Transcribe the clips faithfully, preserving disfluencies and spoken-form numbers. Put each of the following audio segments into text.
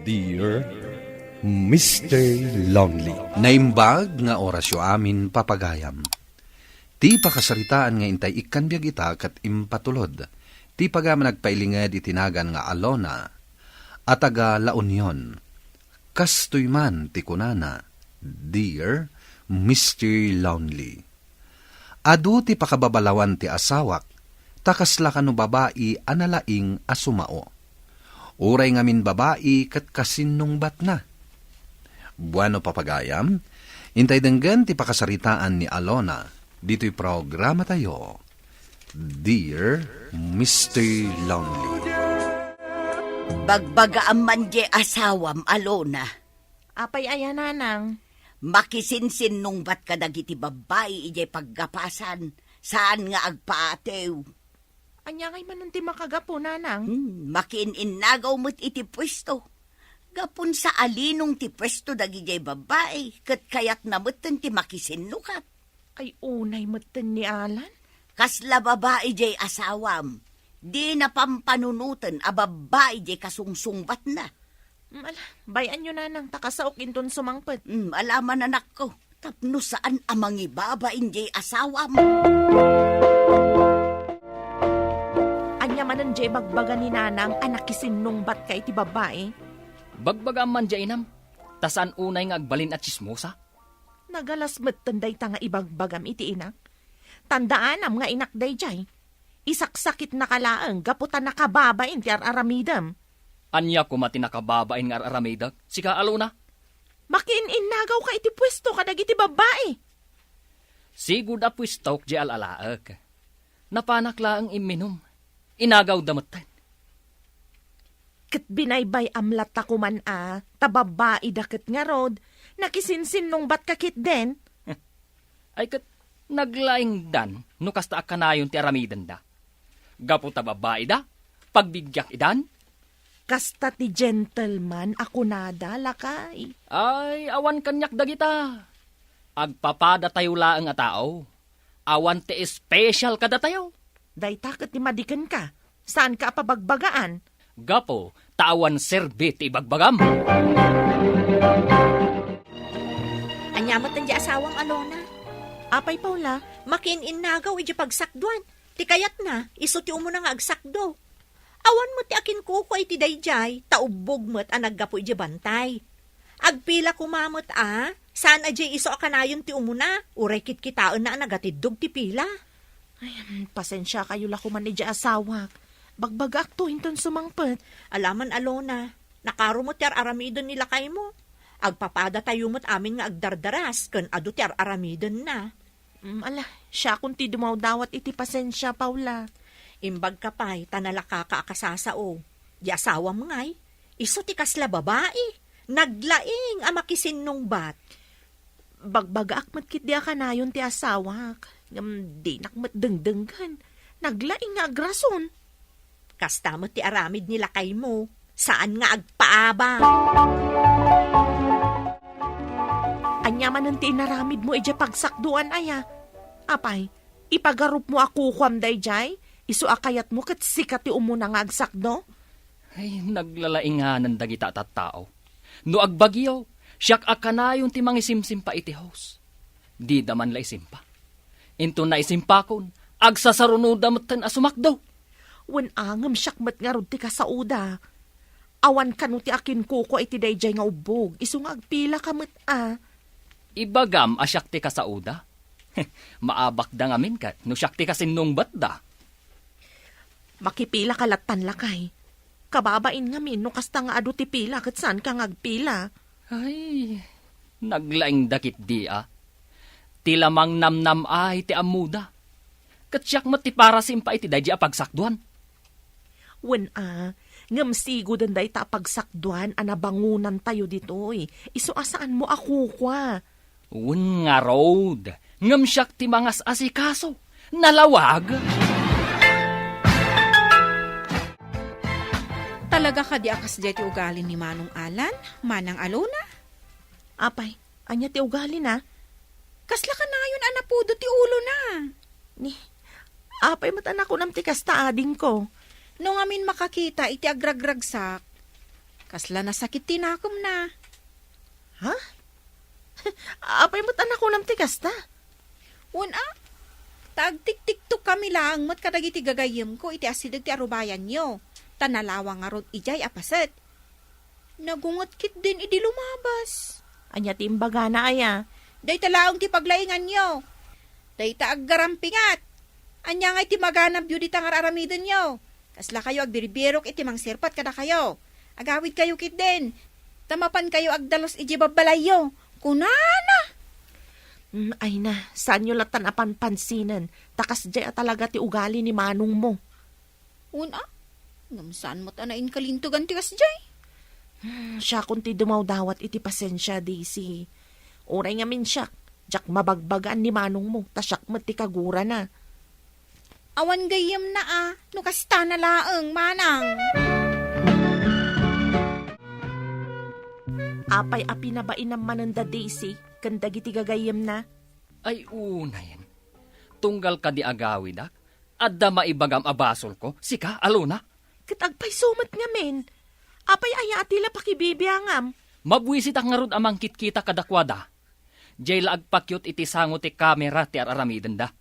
Dear Mister Lonely. Naimbag nga orasyo amin, papagayam. Ti pakasaritaan nga intay ikkan biag ita ket impatulod ti pagaman agpailinged iti nagan nga Alona a taga La Union. Kastoy man ti kunana, "Dear Mister Lonely." Adu ti pakababalawan ti asawak, ta kasla kano babai a nalaing a sumao. Uray ngamin babai ket kasinnungbatna. Bueno, papagayam, intay denggen ti pakasaritaan ni Alona ditoy programatayo, Dear Mister Lonely. Bagbagaam man diay asawam, Alona. Apay aya, nanang? Makisinsinnungbat kadagiti babbai idiay paggapasan, saan nga agpaatew. Ania ngay manen ti makagapu, nanang? Hmm, makiin-innagaw met iti puesto. Gapun sa alinong ti puesto dagidiay babbai, ket kayatna metten ti makisinnukat. Ay, unay metten ni Alan. Kasla babai diay asawam. Dina pampanunoten a babbai diay kasungsungbatna. Mm, ala, bay-anyo, nanang, ta kasaok inton sumangpet. Mm, ala man, anakko. Tapno saan a mangibabain diay asawam. Ania manen diay bagbaga ni nanang a nakisinnungbatka iti babbai? Bagbagaam man diay, inam, ta saan unay nga agbalin a tsismosa. Nagalas metten dayta nga ibagbagam iti inak. Tandaanam nga inak daydiay. Isaksakitnaka laeng gapu ta nakababain ti ar-aramidem. Ania koma ti nakababain nga ar-aramidek, sika, Alona? Makiin-innagawka iti puesto kadagiti babbai. Sigud a puestok diay al-alaek. Napanak laeng imminum. Inagawda metten. Ket binaybay-am latta koman a, ta babbaida ket ngarud, nakisinsinnungbatka ketdin. Ay ket, naglaingdan no kasta a kanayon ti aramidenda. Gapu ta babbaida, pagbibiag idan. Kasta ti gentleman a kunada, lakay. Ay, awan kaniak dagita. Agpapadatayo laeng a tao. Awan ti espesyal kadatayo. Dayta ket ti madikenka. Saanka a pabagbagaan? Gapu ta awan serbi ti ibagbagam. Ania met diay asawam, Alona? Apay, Paula? Makiin-innagaw idiay pagsakduan. Ti kayatna, isu ti umuna nga agsakdo. Awan met ti akinkukua iti daydiay, ta ubbog met a naggapu idiay bantay. Agpila koma met a, saan a diay isu a kanayon ti umuna, uray kitkitaenna a nagatiddog ti pila. Ay, mm, pasensiakayo la koman idiay asawak. Bagbagaakto inton sumangpet. Ala man, Alona, nakaro met ti ar-aramiden ni lakaymo. Agpapadatayo met amin nga agdardaras ken adu ti ar-aramidenna. Mm, ala, siakon ti dumawdawat iti pasensia, Paula. Imbagka pay ta nalakaka a kasasao. Di asawam ngay, isu ti kasla babai. Naglaing a makisinnungbat. Bagbagaak met ketdi a kanayon ti asawak. Ngem dinak met dengdenggen. Naglaing nga agrason. Kasta met ti aramid ni lakaymo, saan nga agpaabak. Ania manen ti inaramidmo idiay pagsakdoan, aya? Apay, ipagarupmo a kukuam daydiay? Isu a kayatmo ket sika ti umuna nga agsakdo? Ay, naglalainganan dagita a tattao. No agbagyo, siak a kanayon ti mangisimsimpa iti host. Dida man la isimpa. Inton naisimpakon, agsasarunoda metten a sumakdo. Wen a, ngem siak met ngarud ti kasaoda. Awan kano ti akinkukua iti daydiay nga ubbog, isu nga agpilaka met a. Ibagam a siak ti kasaoda? Maabakda ngamin ket no siak ti kasinnungbatda. Makipilaka lattan, lakay. Kababain ngamin no kasta nga adu ti pila ket saanka nga agpila. Ay, naglaingda ketdi a. Ti la mangnamnam-ay ti ammoda. Ket siak met ti parasimpa iti daydi a pagsakduan. Wen a, ngem siguden dayta a pagsakduan a nabangonantayo ditoy. Isu a saanmo a kukua. Wen ngarud, ngem siak ti mangas-asikaso. Nalawag! Talaga kadi a kasdiay ti ugali ni Manong Alan, Manang Alona? Apay, ania ti ugalina? Kasla kanayon a napudo ti ulona. Ni, apay met a nakunam ti kasta, adingko? No ngamin makakita iti agragragsak, Kasla nasakit ti nakemna. Ha? Apay met a nakunam ti kasta? Wen a, ta agtiktiktok kami laeng met kadagiti gagayyemko iti asideg ti arubayanyo, ta nalawa ngarud idiay a paset. Nagunget ketdin idi lumabas. Ania ti imbagana aya? Dayta laeng ti paglainganyo. Dayta aggarampingat. Ania ngay ti maganabyo dita nga ar-aramidenyo? Kaslakayo agbirbirok iti mangserpat kadakayo. Agawidkayo ketdin, ta mapankayo agdalus idiay babbalayyo, kunana. Mm, ay na, saanyo latan a panpansinen, ta kasdiay a talaga ti ugali ni manongmo. Wen a, ngem saan met a nainkalintegan ti kasdiay. Hmm, siakon ti dumawdawat iti pasensia, Daisy. Uray ngamin siak, diak mabagbagaan ni manongmo, ta siak met ti kagurana. Awan gayyemna a, no kastana laeng, manang. Apay a pinabainam manen da Daisy ken dagiti gagayyemna? Ay, unayen. Tunggal kadi agawidak, adda maibagam a basolko, sika, Alona? Ket agpayso met ngamin. Apay aya a ti la pakibibiangam? Mabuisitak ngarud a mangkitkita kadakuada. Diay la agpakyot iti sango ti kamera ti ar-aramidenda.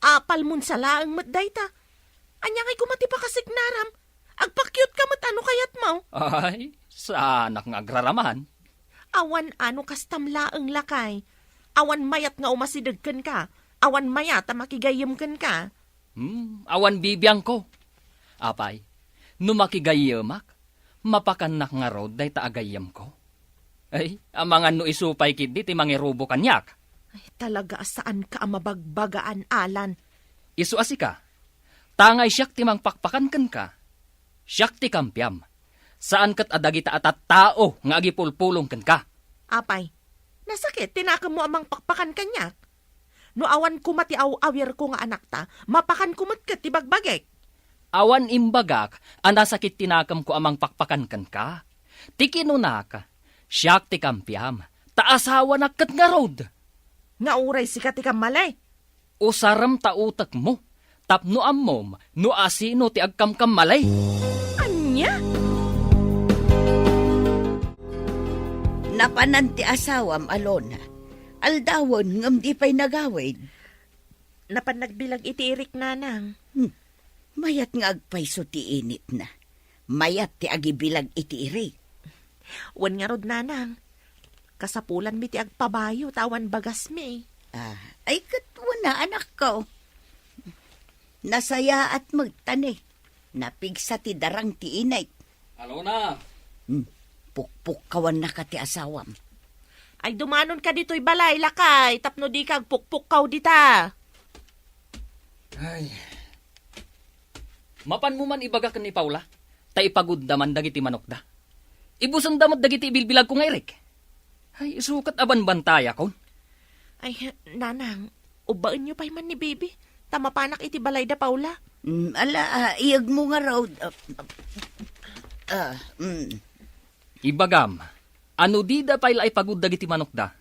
Apalmon sa laeng met dayta. Ania ngay koma ti pakasiknaram? Agpakyot ka met a no kayatmo. Ay, saanak nga agraraman. Awan a no kastam laeng, lakay. Awan mayat nga umasideg kenka. Awan mayat a makigayyem kenka. Hmm, awan bibiangko. Apay, no makigayyemak, mapakannak ngarud dayta a gayyemko? Ay, amangan no isu pay ketdi ti mangirubo kaniak. Ay, talaga a saanka a mabagbagaan, Alan. Isu a sika, tangay siak ti mangpakpakan kenka. Siak ti kampiam. Saan ket a dagita a tattao nga agipulpulong kenka. Apay, nasakit ti nakemmo a mangpakpakan kaniak? No awan koma ti aw-awirko nga anakta, mapakanko met ket ti bagbagik. Awan imbagak a nasakit ti nakemko a mangpakpakan kenka. Ti kinunak, siak ti kampiam, ta asawanak ket ngarud. Nga uray sika ti kammali? Usarem ta utekmo, tapno ammom no asino ti agkamkammalay. Ania? Napanan ti asawam, Alona. Aldawen ngem di pay nagawid. Napan nagbilag iti irik, nanang. Hmm. Mayat nga agpayso ti initna. Mayat ti agibilag iti irik. Wen ngarud, nanang. Kasapulanmi ti agpabayo ta awan bagasmi. Ah, ay ket wen a, anakko. Nasayaat met ta ne, napigsa ti darang ti inik. Alona! Hmm, pukpukkawannaka ti asawam. Ay, dumanonka ditoy balay, lakay, tapno dika agpukpukkaw dita. Ay. Mapanmo man ibaga ken ni Paula, ta ipagudda man dagiti manokda. Ibusenda met dagiti ibilbilagko nga irik. Ay, isu ket a banbantayakon. Ay, nanang, ubbaenyo pay man ni Bibi, ta mapanak iti balay da Paula. Mm, ala, ah, iyegmo ngarud. Ah, ah, mm. Ibagam, a no dida pay la ipagud dagiti manokda,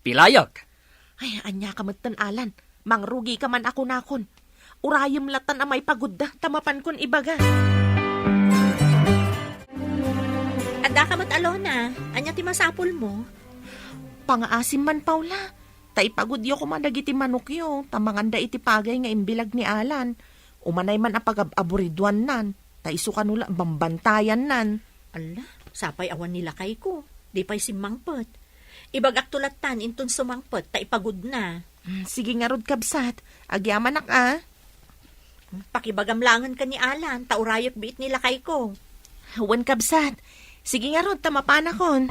pilayek. Ay, ania ka metten, Alan. Mangrugika man a kunakon. Urayem latan a maipagudda, ta mapankon ibaga. Addaka met, Alona. Ania ti masapulmo? Pangaasim man, Paula. Ta ipagudyo koma dagiti manokyo, ta manganda iti pagay nga imbilag ni Alan. Umanay man a pagab-aburiduannan, ta isu kano la bambantayannan. Alla, sapay awan ni lakayko. Di pay simmangpet. Ibagakto lattan inton sumangpet ta ipagudna. Mm, sige ngarud, kabsat. Agyamanak, a. Pakibagam laengen ken ni Alan, ta urayek biit ni lakayko. Wen, kabsat. Sige ngarud, ta mapanakon.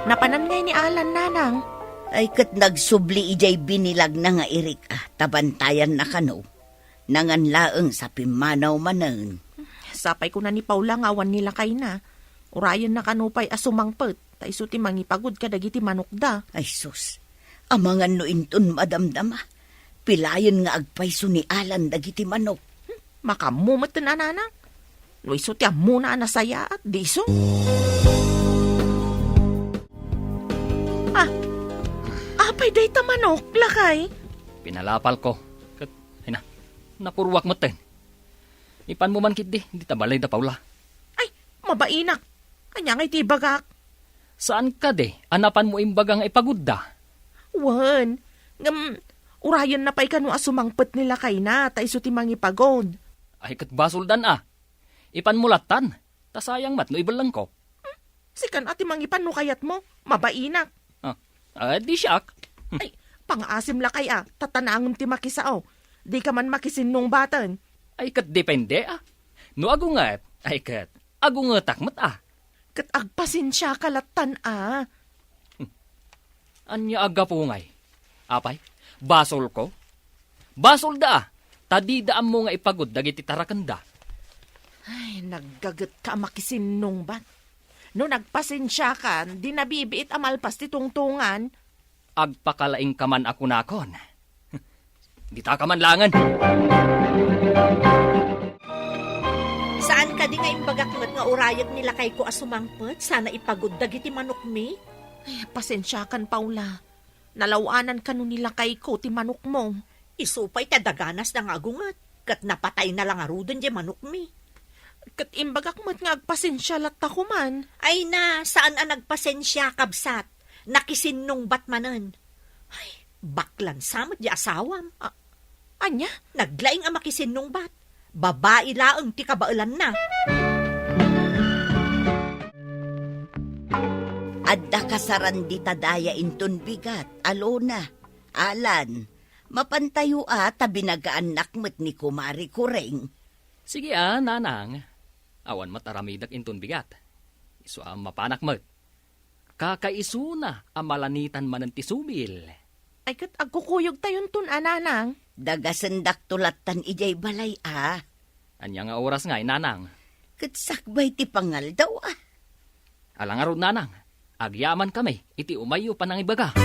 Napanan ngay ni Alan, nanang? Ay, ket nagsubli idiay binilagna nga irik, a, ta bantayanna kano. Nangan laeng sa pimmanaw manen. Sapay kuna ni Paula nga awan ni lakayna. Urayenna kano pay a sumangpet, ta isu ti mangipagud kadagiti manokda. Ay sus, amangan no inton madamdama, pilayen nga agpayso ni Alan dagiti manok. Hmm, makammo metten a nanang. No isu ti ammona a nasayaat, di isu. Ah, apay dayta manok, lakay? Pinalapalko. Ket, ay na, napurruak metten. Ipanmo man ketdi dita balayda, Paula. Ay, mabainak. Ania ngay ti ibagak? Saan kadi a napanmo imbaga nga ipagudda? Wen, ngem urayenna pay kano a sumangpet ni lakayna ta isu ti mangipagud. Ay, ket basoldan a. Ipanmo lattan, ta sayang met no ibellengko. Sikan a ti mangipan no kayatmo, mabainak. Ah, ah, di siak. Ay, pangaasim lakay a, ta tanangem ti makisao. Dika man makisinnungbaten. Ay, ket depende a. No agunget, ay ket, agungetak met a. Ket agpasensiaka lattan a. Ania a gapu ngay? Apay, basolko? Basolda a, ta dida ammo nga ipagud dagiti tarakenda. Ay, naggagetka a makisinnungbat. No nagpasensiakan, di nabibiit a malpas ti tungtungan. Agpakalaingka man a kunakon. Ditaka man laengen. Saan kadi nga imbagak met nga urayek ni lakayko a sumangpet sana ipagud dagiti manokmi? Ay, pasensiakan, Paula. Nalaw-anan kano ni lakayko ti manokmo. Isu pay ta daganasda nga agunget, ket napatayna la ngaruden diay manokmi. Ket imbagak met nga agpasensia latta koman. Ay na, saan a nagpasensia, kabsat. Nakisinnungbat manen. Ay, baklan sa met diay asawam. A-, ania? Naglaing a makisinnungbat. Babai laeng ti kabaelanna. Adda kasaran dita daya inton bigat, Alona, Alan. Mapantayo a ta binagaannak met ni Kumare Kureng. Sige a, nanang. Awan met aramidek inton bigat. Isu a mapanak met. Kakaisuna a malanitan manen ti subil. Ay, ket agkukuyogtayonton a, nanang. Dagasendakto lattan idiay balay a. Ania nga oras ngay, nanang? Ket sakbay ti pangaldaw a. Ala ngarud, nanang. Agyamankami iti umayyo panangibaga.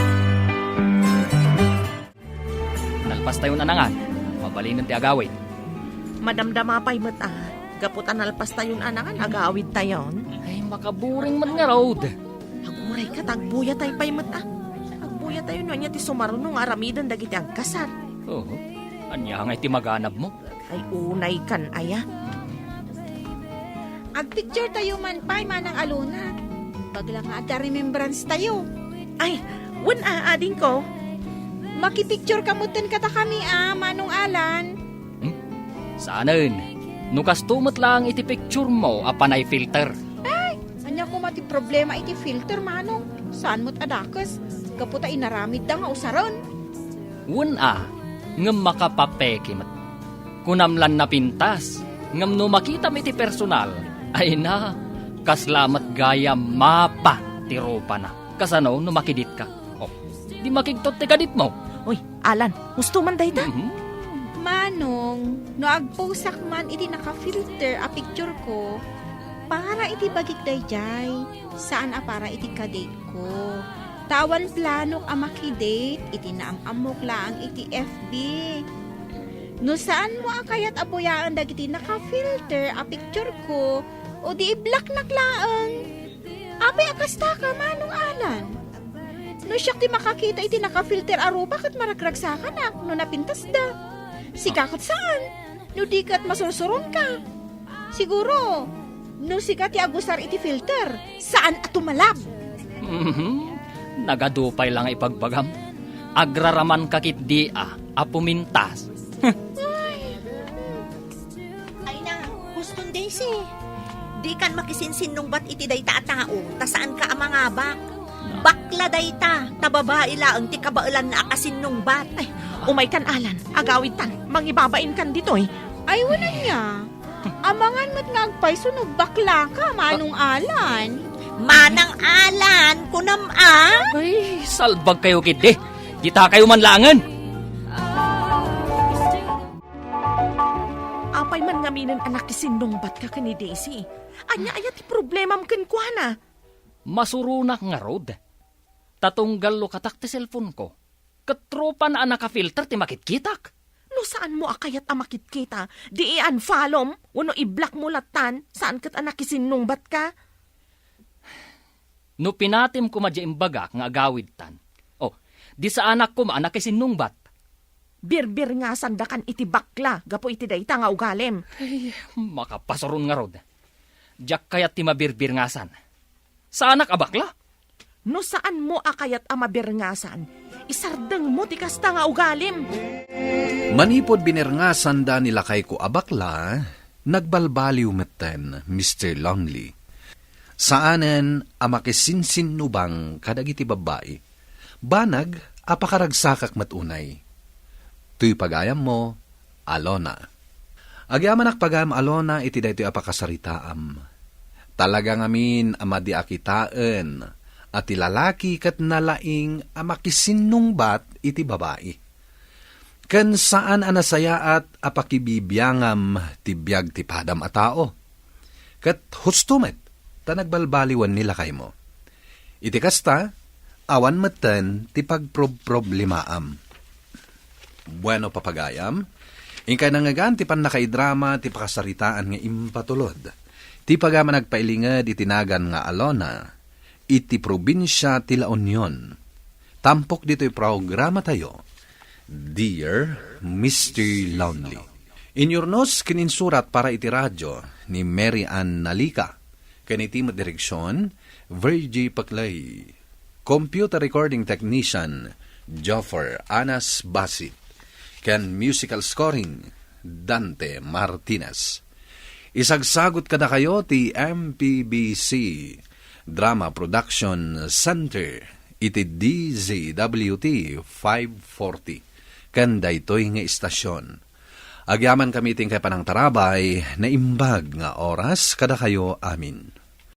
Nalpastayon a nangan, mabalinen ti agawid. Madamdama pay met a, gapu ta nalpastayon a nangan, agawidtayon. Ay, makaburing met ngarud. Agurayka ta agbuyatay pay met a. Agbuyatayon no ania ti sumaruno nga aramiden dagiti agkasar. Oo. Ania ngay ti maganabmo? Ay, unaykan aya. Agpicture tayo man pay, Manang Alona. Imbag la nga adda remembrance tayo. Ay, wen a, adingko. Makipicture ka metten kadakami a, Manong Alan. Hmm? Saanen. No kasto met laeng iti picture mo a panay filter. Ay, ania koma ti problema iti filter, Manong? Saan met a dakes. Gapu ta inaramidda nga usaren. Wen a, ngem makapapeke met. Kunam lan napintas, ngem no makitam iti personal, ay na, kasla met gayam mapa ti rupana. Kasano no makiditka? Oh, di makigtot ti kaditmo. Uy, Alan, husto man dayta? Mhm. Manong, no agposak man iti naka-filter a picture ko, para iti bagik daydiay, saan a para iti kadate ko. Ta awan planok a makidate iti naam-ammok laeng iti F B. No saanmo a kayat a buyaen dagiti naka-filter a picture ko, o di i-blocknak laeng. Apay a kastaka, Manong Alan? No siak ti makakita iti naka-filter a rupa ket maragragsakanak no napintasda. Sika ket saan, no di ket masursuronka. Siguro, no sika ti agusar iti filter, saan a tumalab. Mhm. Nagadu pay la nga ipagbagam. Agraramanka ketdi a, a pumintas. Ay. Ay na, huston, Daisy. Dikan makisinsinnungbat iti dayta a tao, ta saanka a mangabak. Bakla dayta, ta babai laeng ti kabaelanna a kasinnungbat. Ay, umaykan, Alan. Agawidtan. Mangibabainkan ditoy. Ay, wen ania. Amangan met nga agpayso no baklaka, Manong Alan. Manang Alan, kunam a? Ay, salbag kayo ketdi. Dita kayo man laengen. Apay man ngaminen a nakisinnungbatka ken ni Daisy? Ania aya ti problemam kenkuana? Masuronak ngarud. Ta tunggal lukatak ti cellphone ko, ket rupana a naka-filter ti makitkitak. No saanmo a kayat a makitkita, di i-unfollowm wenno i-blockmo lattan, saan ket a nakisinnungbatka. No pinatim koma diay imbagak nga agawidtan, oh, di saanak koma a nakisinnungbat. Birbirngasandakan iti bakla gapu iti dayta nga ugalim. Ay, makapasuron ngarud. Diak kayat ti mabirbirngasan. Saanak a bakla? No saanmo a kayat a mabirngasan, isardengmo ti kasta nga ugalim. Manipud binirngasanda ni lakayko a bakla, nagbalbaliw metten, Mister Lonely. Saanen a makisinsinnubang kadagiti babbai. Banag a pakaragsakak met unay. Toy pagayammo, Alona. Agyamanak pagayam, Alona, iti daytoy a pakasaritaam. Talaga ngamin a madi a kitaen a ti lalaki ket nalaing a makisinnungbat iti babai. Ken saan a nasayaat a pakibibiangam ti biag ti padam a tao. Ket husto met ta nagbalbaliwen ni lakaymo. Iti kasta, awan metten ti pagprobproblemaam. Bueno, papagayam, inkay nangngegan ti pannakaidrama ti pakasaritaan nga impatulod. Ti pagayam a nagpailinged iti nagan nga Alona, iti probinsia ti La Union. Tampok ditoy programatayo, Dear Mister Lonely. Inyurnos ken insurat para iti radyo ni Mary Ann Nalica, ken iti met direksion, Virgie Paclay. Computer recording technician, Joffer Anas Basit, ken musical scoring, Dante Martinez. Isagsagut kadakayo ti M P B C Drama Production Center iti D Z W T five forty, ken daytoy nga istasyon. Agyamankami iti inkay panangtarabay, naimbag nga oras kadakayo amin.